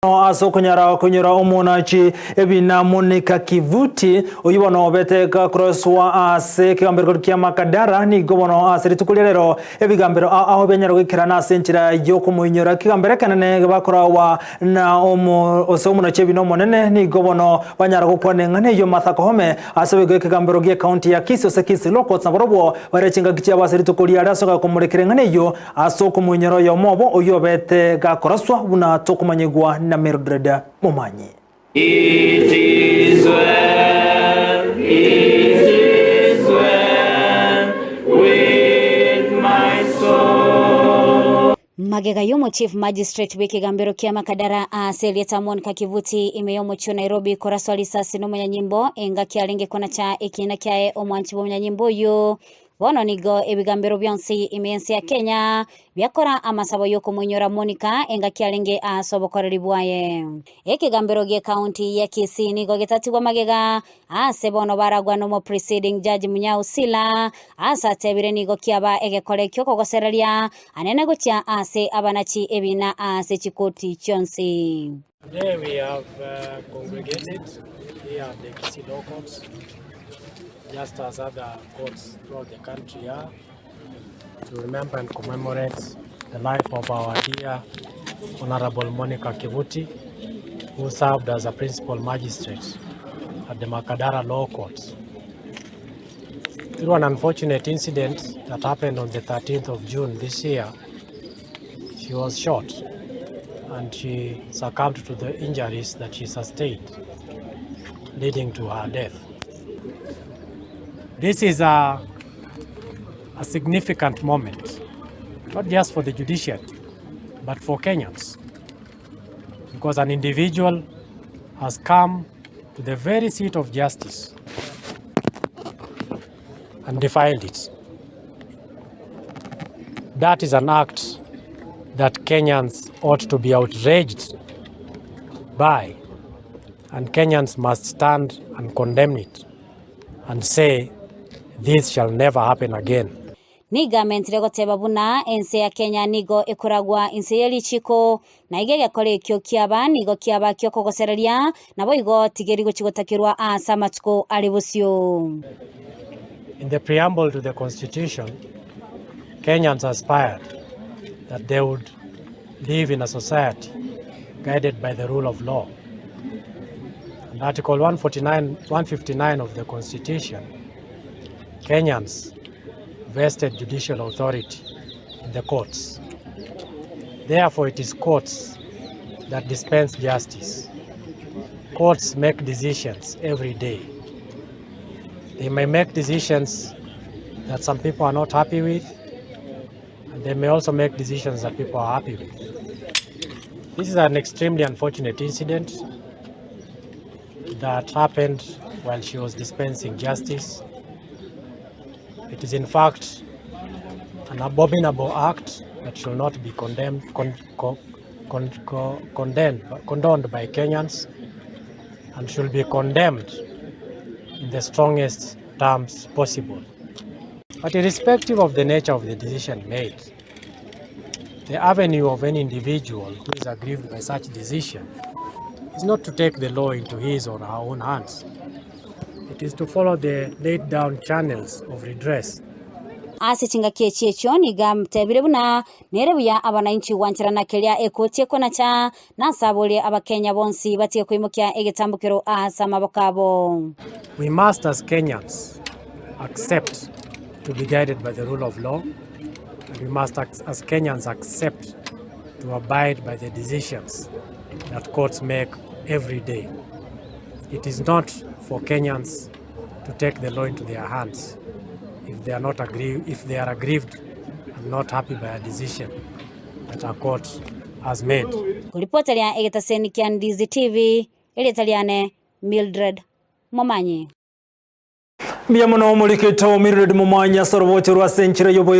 Ase okonyara konyora omonachi ebina Monica Kivuti, oyio bono obete gakoroswa ase ekegambero kia Makadara, nigo bono ase rituko ria rero ebigambero ao ao bianyara goikerana ase enchera yokomoinyora. Ekegambero ekenene bakorawa na omo ose omonachi ebina omonene nigo bono banyara gokwana eng'ana eyio Martha Koome ase boigo ekegambero gie county ya Kisii ase Kisii Law Courts nabarobwo bare chingaki chiabo ase rituko riare ase ogokomorekera eng'ana eyio Ase okomoinyora oyomo obo oyio obete gakoraswa buna tokomanyigwa na Mildred Momanyi. It is well, it is well with my soul. Magega y'omo Chief Magistrate bw'ekegambero kia Makadara ase erieta Monica Kivuti ime y'omochie o Nairobi koraswa risasi n'omonyanyimbo engaki arenge konacha ekiina kiaye omwanchi bw'omonyanyimbo oyio Bono nigo ebigambero bionsi ime y'ense ya Kenya biakora amasabo y'okomoinyora Monica engaki arenge ase obokoreri bwaye. Ekegambero gi'ecounty ya Kisii nigo getatigwa magega ase bono baragwa nomo Presiding Judge Munyao Sila ase atebire nigo kiaba egekore ki'okogosereria anene gochia ase abanachi ebina ase chikoti chionsi. Today we have uh, congregated here at the Kisii Law Courts, just as other courts throughout the country are, to remember and commemorate the life of our dear Honorable Monica Kivuti, who served as a principal magistrate at the Makadara Law Courts. Through an unfortunate incident that happened on the 13th of June this year, she was shot and she succumbed to the injuries that she sustained, leading to her death. This is a, a significant moment, not just for the judiciary, but for Kenyans, because an individual has come to the very seat of justice and defiled it. That is an act that Kenyans ought to be outraged by, and Kenyans must stand and condemn it and say this shall never happen again. Nigo amentire goteba buna ense ya Kenya nigo ekoragwa inse ye richiko, na iga egekora ekio kiaba nigo kiaba ki'okogosereria, naboigo tigeri gochia gotakerwa aase amatuko are bosio. In the preamble to the constitution, Kenyans aspired that they would live in a society guided by the rule of law. And Article 149, 159 of the Constitution, Kenyans vested judicial authority in the courts. Therefore, it is courts that dispense justice. Courts make decisions every day. They may make decisions that some people are not happy with, and they may also make decisions that people are happy with. This is an extremely unfortunate incident that happened while she was dispensing justice. It is in fact an abominable act that should not be condemned, con, con, con, condemned, condoned by Kenyans and should be condemned in the strongest terms possible. But irrespective of the nature of the decision made, the avenue of any individual who is aggrieved by such decision is not to take the law into his or her own hands. It is to follow the laid down channels of redress. Ase chingaki echi echio nigo amtebire buna nere buya abanainchi gwancherana keria ekoti ekonacha, na asaborie abakenya bonsi batige koimokia egetambokero ase amaboko abo. We must as Kenyans accept to be guided by the rule of law and we must as Kenyans accept to abide by the decisions that courts make every day. It is not for Kenyans to take the law into their hands if they are not agree, if they are aggrieved and not happy by a decision that a court has made. Koripoteria egetaseni kia Ndizi TV, erieta riane Mildred Momanyi. Mbuya mono omorikito Mildred Momanyi ase orobocho rwa ase enchera y'oboika.